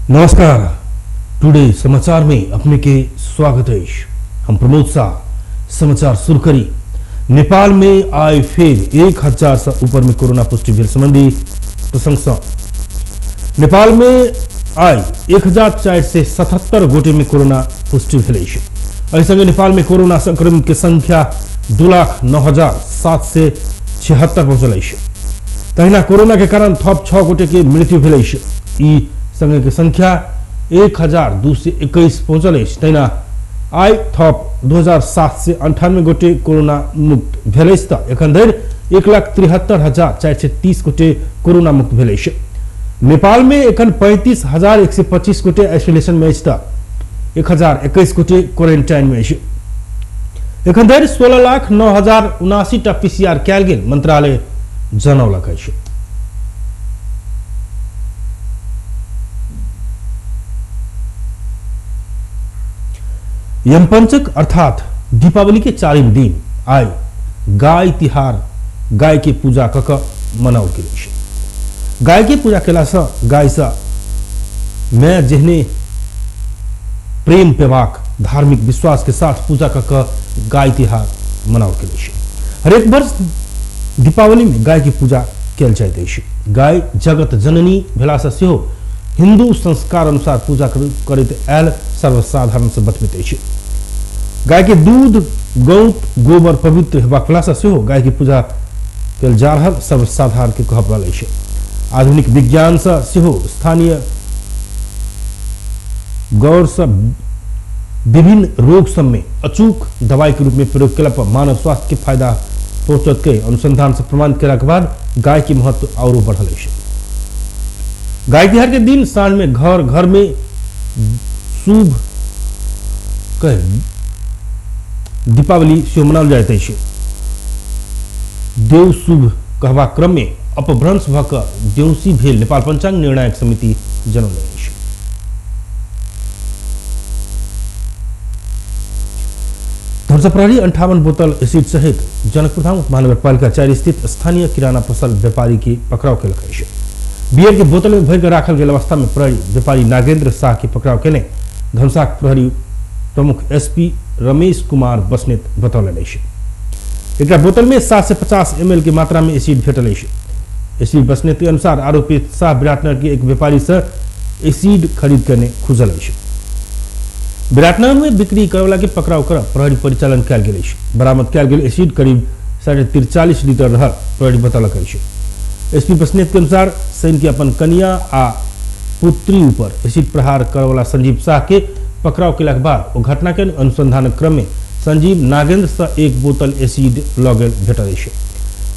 नमस्कार, टुडे समाचार में अपने के स्वागत है। हम प्रमोद शाह समाचार शुरू करी। नेपाल में आइ फेर 1000 से ऊपर में कोरोना पुष्टि भेल संबंधी प्रसंग सँ। नेपाल में आइ 1477 गोटे में कोरोना पुष्टि भेल अछि। एहि संगे नेपाल में कोरोना संक्रमित के संख्या 2,09,776 पहुंचल अछि। तहिना कोरोना के कारण थप 6 गोटे के मृत्यु भेल अछि। ई संगे के संख्या 1221 पहुंचल अछि। तहिना आइ थप 2798 गोटे कोरोना मुक्त भेल अछि त एखन धरि 1,73,430 गोटे कोरोना मुक्त भेल अछि। नेपाल में एखन 35,125 गोटे आइसोलेशन में अछि त 1021 गोटे क्वारेंटाइन में अछि। एखन धरि 16,09,079 टा पीसीआर कयल गेल मंत्रालय जनौलक अछि। यमपंचक अर्थात दीपावली के चारिम दिन आइ गाय तिहार गाय के पूजा क क मनाओल गेल अछि। गाय के पूजा केलासँ गायसँ माय जेहने प्रेम पेबाक धार्मिक विश्वास के साथ पूजा क क गाय तिहार मनाओल गेल अछि। हरेक वर्ष दीपावली में गाय के पूजा कयल जाइत अछि। गाय जगत जननी भेलासँ सेहो हिंदू संस्कार अनुसार पूजा करैत आयल सर्वसाधारण से बतबैत अछि। गाय के दूध, गौत, गोबर पवित्र हेबाक भेलासँ सेहो गाय के पूजा कयल जा रहल सर्वसाधारण के कहब रहल अछि। आधुनिक विज्ञान सँ सेहो स्थानीय गौर सँ विभिन्न रोग सब में अचूक दवाई के रूप में प्रयोग केला पर मानव स्वास्थ्य के फायदा पहुंचत के अनुसंधान से प्रमाणित केला के बाद गाय के महत्व औरो बढ़ल अछि। गाय तिहार के दिन साँझ में घर घर में शुभ कह दीपावली सेहो मनाओल जाइत अछि। देव शुभ कहबाक क्रम में अपभ्रंश भऽ कऽ देउसी भेल नेपाल पंचांग निर्णायक समिति जनौने अछि। धनुषा प्रहरी 58 बोतल एसिड सहित जनकपुरधाम उपमहानगरपालिका 4 स्थित स्थानीय किराना पसल व्यापारी के पकड़ाव केलक अछि। बियर के बोतल में भरि कऽ राखल गेल अवस्था में प्रहरी व्यापारी नागेंद्र शाह के पकड़ाव केने धनुषाक प्रहरी प्रमुख एसपी रमेश कुमार बस्नेत बतौलनि अछि। एकटा बोतल में 750 ml के मात्रा में एसिड भेटल अछि। एसपी बस्नेत के अनुसार आरोपित शाह विराटनगर के एक व्यापारी से एसिड खरीद करने खुजल अछि। विराटनगर में बिक्री करवला के पकड़ाव कर प्रहरी परिचालन कयल गेल अछि। बरामद कयल गेल एसिड करीब 43.5 लीटर रहल प्रहरी बतौलक अछि। एसपी बस्नेत के अनुसार शनि के अपन कनिया आ पुत्री ऊपर एसिड प्रहार करवला संजीव शाह के पकड़ाव केलाक बाद ओ घटना के अनुसंधान क्रम में संजीव नागेंद्र से एक बोतल एसिड लऽ गेल भेटल अछि।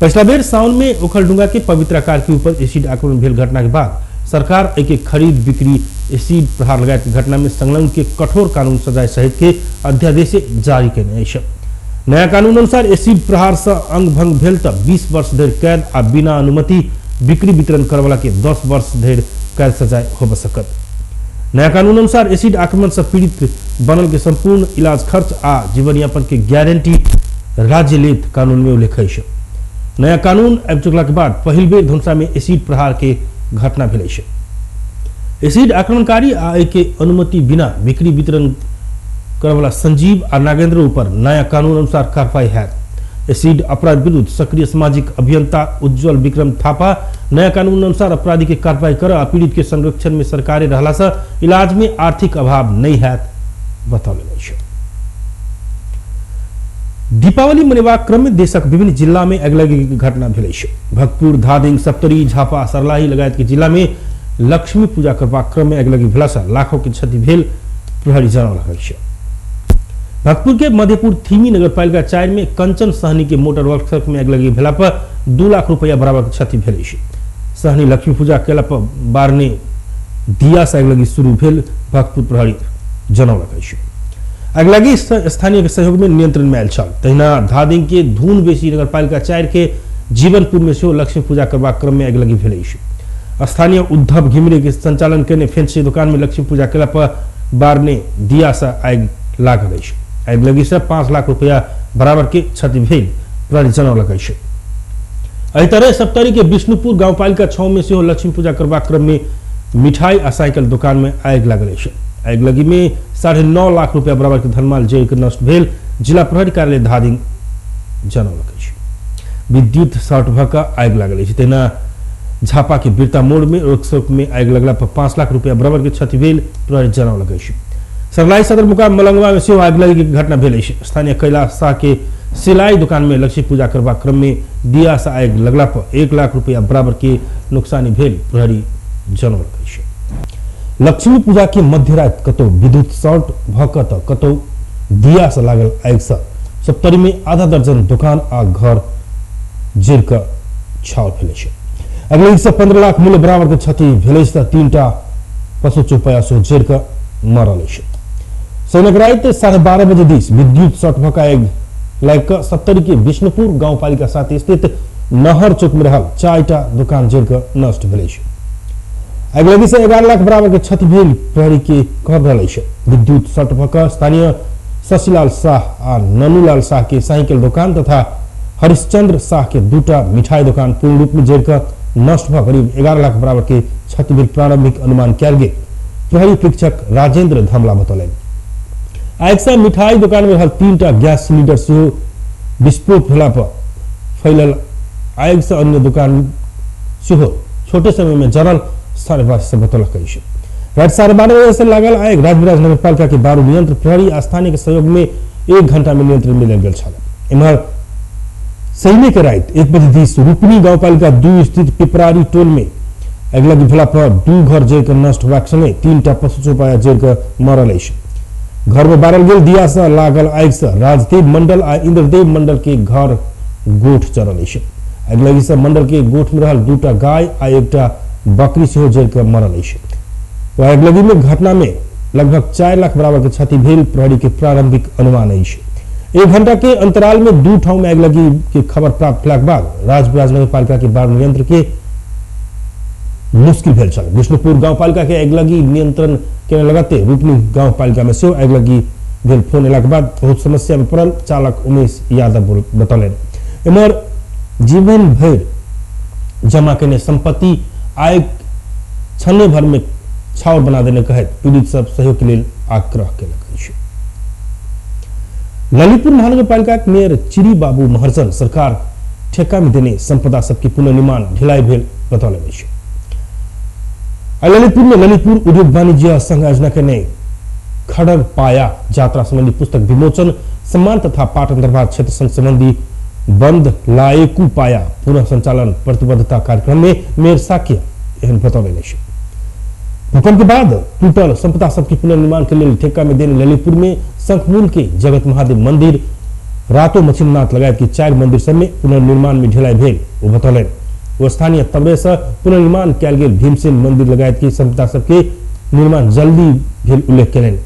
पछिला बेर साउन में ओखलडुंगा के पवित्रा कार्की ऊपर एसिड आक्रमण भेल घटना के बाद सरकार एहि के खरीद बिक्री एसिड प्रहार लगायत घटना में संलग्न के कठोर कानून सजाय सहित के अध्यादेश जारी केने अछि। नया कानून अनुसार एसिड प्रहार से अंग भंग भेल त 20 वर्ष धरि कैद आ बिना अनुमति बिक्री वितरण करवला के 10 वर्ष धरि कैद सजाय होब सकत। नया कानून अनुसार एसिड आक्रमण से पीड़ित बनल के संपूर्ण इलाज खर्च आ जीवनयापन के गारंटी राज्य लेत कानून में उल्लेख अछि। नया कानून आबि चुकला के बाद पहिल बेर धनुषा में एसिड प्रहार के घटना भेल अछि। एसिड आक्रमणकारी आ एहि के अनुमति बिना बिक्री वितरण करवला संजीव आ नागेंद्र ऊपर नया कानून अनुसार कार्रवाई हैत। एसिड अपराध विरुद्ध सक्रिय सामाजिक अभियंता उज्जवल विक्रम थापा नया कानून अनुसार अपराधी के कार्रवाई कर आ पीड़ित के संरक्षण में सरकारी रहला से इलाज में आर्थिक अभाव नहीं हैत बतौलनि अछि। दीपावली मनेबाक क्रम में देशक विभिन्न जिला में अगलगी के घटना भेल अछि। भक्तपुर, धादिंग, सप्तरी, झापा, सरलाही लगायत के जिला में लक्ष्मी पूजा करबाक क्रम में अगलगी भेला से लाखों के क्षति भेल प्रहरी जनौलक अछि। भक्तपुर के मधेपुर थीमी नगरपालिका 4 में कंचन सहनी के मोटर वर्कशॉप में अगलगी भेला पर 2 लाख रुपया बराबर के क्षति भेल अछि। सहनी लक्ष्मी पूजा केला पर बारने दिया से अगलगी शुरू भेल भक्तपुर प्रहरी जनौलक अछि। अगलगी स्थानीय के सहयोग में नियंत्रण में आयल छल। तहिना धादिंग के धून बेसी नगरपालिका 4 के जीवनपुर में सेहो लक्ष्मी पूजा करबाक क्रम में अगलगी भेल अछि। स्थानीय उद्धव घिमिरे के संचालन केने फैंसी दुकान में लक्ष्मी पूजा केला पर बारने दिया से आगि लागल अछि। आगि लगी से 5 लाख रुपया बराबर के क्षति भेल प्रहरी जनौलक अछि। एहि तरह सप्तरी के विष्णुपुर गाउँपालिका 6 में सेहो लक्ष्मी पूजा करबाक क्रम में मिठाई आ साइकिल दोकान में आगि लागल अछि। आगिलगी में 9.5 लाख रुपया बराबर के धनमाल जरि के नष्ट भेल जिला प्रहरी कार्यालय धादिङ जनौलक अछि। विद्युत शॉर्ट भऽ कऽ आगि लागल अछि। तहिना झापा के बिरता मोड़ में वर्कशॉप में आगि लगला पर 5 लाख रुपया बराबर के क्षति भेल प्रहरी जनौलक अछि। सरलाई सदरमुकाम मलंगवा में सेहो आगिलगी के घटना भेल अछि। स्थानीय कैलाश शाह के सिलाई दुकान में लक्ष्मी पूजा करबाक क्रम में दिया से आगि लगला पर 1 लाख रुपया बराबर के नुकसानी भेल प्रहरी जनौलक अछि। लक्ष्मी पूजा के मध्यरात कतौ विद्युत शॉर्ट भऽ कऽ तऽ कतौ दिया से लागल आगि से सप्तरी में आधा दर्जन दुकान आ घर जरि कऽ छाउर भेल अछि। अगले से 15 लाख मूल्य बराबर के क्षति भेल अछि तऽ 3टा पशु चौपाया सेहो जरि कऽ मरल अछि। शनिक राति 12:30 बजे दिस विद्युत शॉर्ट भऽ कऽ आगि लागि कऽ सप्तरी के विष्णुपुर गाउँपालिका 7 स्थित नहर चौक में रहल 4टा दुकान जरि कऽ नष्ट भेल अछि। अगिलगी से 11 लाख बराबर के क्षति भेल प्रहरी के कहब रहल अछि। विद्युत शॉर्ट भऽ कऽ स्थानीय शशिलाल शाह आ ननूलाल शाह के साइकिल दोकान तथा हरिश्चंद्र शाह के 2टा मिठाई दोकान पूर्ण रूप में जरि कऽ नष्ट भऽ करीब 11 लाख बराबर के क्षति भेल प्रारंभिक अनुमान कयल गेल प्रहरी प्रेक्षक राजेंद्र धमला बतौलनि। आगि से मिठाई दोकान में रहल 3टा गैस सिलिंडर सेहो विस्फोट भेला पर फैलल आगि से अन्य दुकान सेहो छोटे समय में जरल स्थानीयवासी सब बतौलक अछि। राति 12:30 बजे से लागल आगि राजविराज नगरपालिका के बारूद नियंत्रण प्रहरी आ स्थानीय के सहयोग में 1 घंटा में नियंत्रण में लेल गेल छल। एम्हर शनि के राति 1 बजे दिस रूपनी गाउँपालिका 2 स्थित पिपरारी टोल में अगिलगी भेला पर 2 घर जरि कऽ नष्ट होबाक संगे 3टा पशु चौपाया जरि कऽ मरल अछि। घर में बारल गेल दिया से लागल आगि से राजदेव मंडल आ इंद्रदेव मंडल के घर गोठ जरल अछि। अगिलगी से मंडल के गोठ में रहल 2टा गाय आ 1टा बकरी सेहो जरि कऽ मरल अछि। अगिलगी में घटना में लगभग 4 लाख बराबर के क्षति भेल प्रहरी के प्रारंभिक अनुमान अछि। 1 घंटा के अंतराल में 2 ठाउँ में अगिलगी के खबर प्राप्त भेलाक बाद राजविराज नगरपालिका के बाढ़ नियंत्रण के मुश्किल भेल छल। विष्णुपुर गाउँपालिका के अगिलगी नियंत्रण केने लगते रूपनी गाउँपालिका में सेहो अगिलगी भेल फोन एलाक बाद बहुत समस्या में पड़ल चालक उमेश यादव बतौलनि। एम्हर जीवन भरि जमा केने संपत्ति आय क्षणे भर में छाउर बना देने कहैत पीड़ित सब सहयोग के लेल आग्रह केलक अछि। ललितपुर महानगरपालिका के मेयर चिरी बाबू महर्जन सरकार ठेका में देने संपदा सबके पुनर्निर्माण ढिलाई भेल बतौलनि अछि। ललितपुर में ललितपुर उद्योग वाणिज्य संघ आयोजना केने खड़ग पाया यात्रा संबंधी पुस्तक विमोचन सम्मान तथा पाटन दरबार क्षेत्र संघ संबंधी बंद लायकू पाया पुनः संचालन प्रतिबद्धता कार्यक्रम में मेयर साक्य एहन बतौलनि अछि। भूकंप के बाद टूटल संपदा सबके पुनर्निर्माण के लेल ठेका में देने ललितपुर में शंखमूल के जगत महादेव मंदिर रातो मछिंद्रनाथ लगायत के 4 मंदिर सब में पुनर्निर्माण में ढिलाई भेल ओ बतौलनि। ओ स्थानीय तबरे से पुनर्निर्माण कयल गेल भीमसेन मंदिर लगायत के संपदा सबके निर्माण जल्दी भेल उल्लेख कयलनि।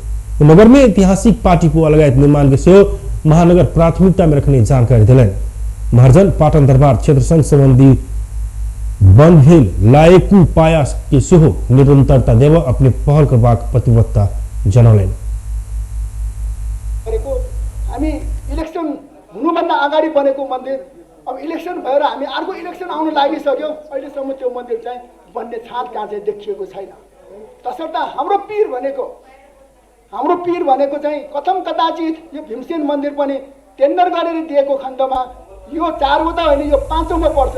ओ नगर में ऐतिहासिक पार्टी पुआ लगायत निर्माण के सेहो महानगर प्राथमिकता में रखने जानकारी देलनि। महर्जन पाटन दरबार क्षेत्र संघ संबंधी बंद भेल लायकू पाया के सेहो निरंतरता देव अपने पहल करबाक प्रतिबद्धता जनौलनि। हामी इलेक्सन हुनुभन्दा अगाडि बनेको मन्दिर, अब इलेक्सन भएर हामी अर्को इलेक्सन आउन लागिसक्यो, अहिलेसम्म त्यो मन्दिर चाहिँ बन्ने छाँट काँ चाहिँ देखिएको छैन। तसर्थ हाम्रो पीर भनेको चाहिँ कथम कदाचित यो भीमसेन मन्दिर पनि टेन्डर गरेर दिएको खण्डमा यो 4वटा होइन यो 5औंमा पर्छ।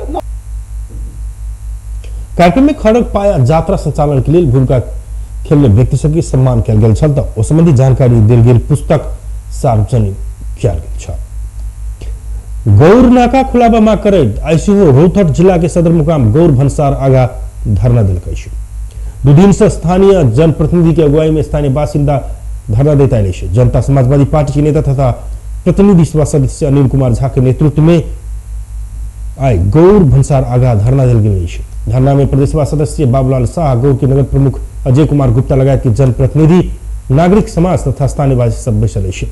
कार्यक्रम में खड़ग पाया यात्रा संचालन के लिए भूमिका खेलने व्यक्ति सबके सम्मान कयल गेल छल त ओ संबंधी जानकारी देल गेल पुस्तक सार्वजनिक कयल गेल छल। गौर नाका खुलाबा मांग करैत आइ सेहो रौतहट जिला के सदरमुकाम गौर भन्सार आगा धरना देलक अछि। 2 दिन से स्थानीय जनप्रतिनिधि के अगुवाई में स्थानीय बासिन्दा धरना दैत आयल अछि। जनता समाजवादी पार्टी के नेता तथा प्रतिनिधि सभा सदस्य अनिल कुमार झा के नेतृत्व में आइ गौर भन्सार आगा धरना देल गेल अछि। धरना में प्रदेश सभा सदस्य बाबूलाल शाह, गौर के नगर प्रमुख अजय कुमार गुप्ता लगायत के जनप्रतिनिधि, नागरिक समाज तथा स्थानीयवासी सब बैसल अछि।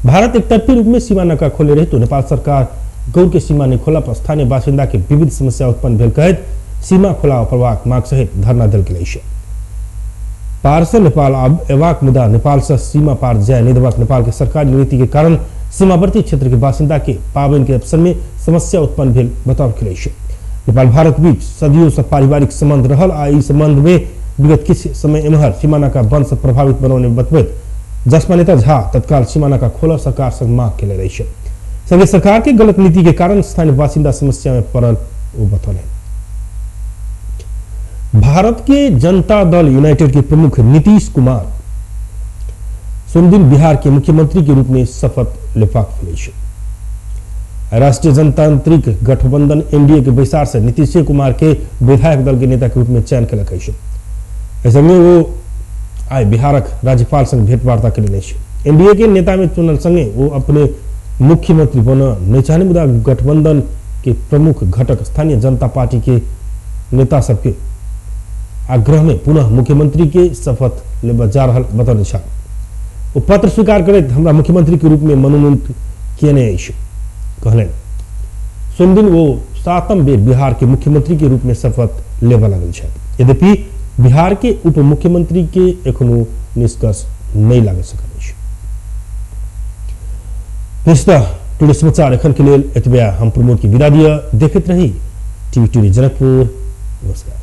भारत एकतरफी रूप में सीमा नाका खोले रहे तो नेपाल सरकार गौर के सीमा नहीं खोला पर स्थानीय बासिन्दा के विविध समस्या उत्पन्न भेल कहैत सीमा खोला पड़बाक मांग सहित धरना देल गेल अछि। पार से नेपाल अब एबाक मुदा नेपाल से सीमा पार जाय नहीं देबाक नेपाल के सरकारी नीति के कारण सीमावर्ती क्षेत्र के बासिन्दा के पाबनि के अवसर में समस्या उत्पन्न भेल बताओल गेल अछि। नेपाल भारत बीच सदियों से पारिवारिक संबंध रहल आ ई संबंध में विगत किछु समय एम्हर सीमा नाका बंद से प्रभावित बनौने बतबैत जसपा नेता झा तत्काल सीमा नाका खोलऽ सरकार संग मांग केने अछि। संगे सरकार के गलत नीति के कारण स्थानीय बासिन्दा समस्या में पड़ल ओ बतौलनि। भारत के जनता दल यूनाइटेड के प्रमुख नीतीश कुमार सोमदिन बिहार के मुख्यमंत्री के रूप में शपथ लेबाक भेल अछि। राष्ट्रीय जनतांत्रिक गठबंधन एनडीए के बैसार से नीतीश कुमार के विधायक दल के नेता के रूप में चयन केलक अछि। एहि संगे ओ आइ बिहारक राज्यपाल संग भेंटवार्ता केलनि अछि। एनडीए के नेता में चुनल संगे ओ अपने मुख्यमंत्री बनऽ नहि चाहने, मुदा गठबंधन के प्रमुख घटक स्थानीय जनता पार्टी के नेता सबके आग्रह में पुनः मुख्यमंत्री के शपथ लेबऽ जा रहल बतौने छल। ओ पत्र स्वीकार करैत हमरा मुख्यमंत्री के रूप में मनोनीत केने अछि कहलनि। सोमदिन ओ सातम बेर बिहार के मुख्यमंत्री के रूप में शपथ लेबऽ लागल छथि। यद्यपि बिहार के उप मुख्यमंत्री के एखनो निष्कर्ष नहि लागि सकल अछि। टुडे समाचार एखन के लेल एतबे। हम प्रमोद के विदा दिअ। देखैत रही टीवी टुडे जनकपुर। नमस्कार।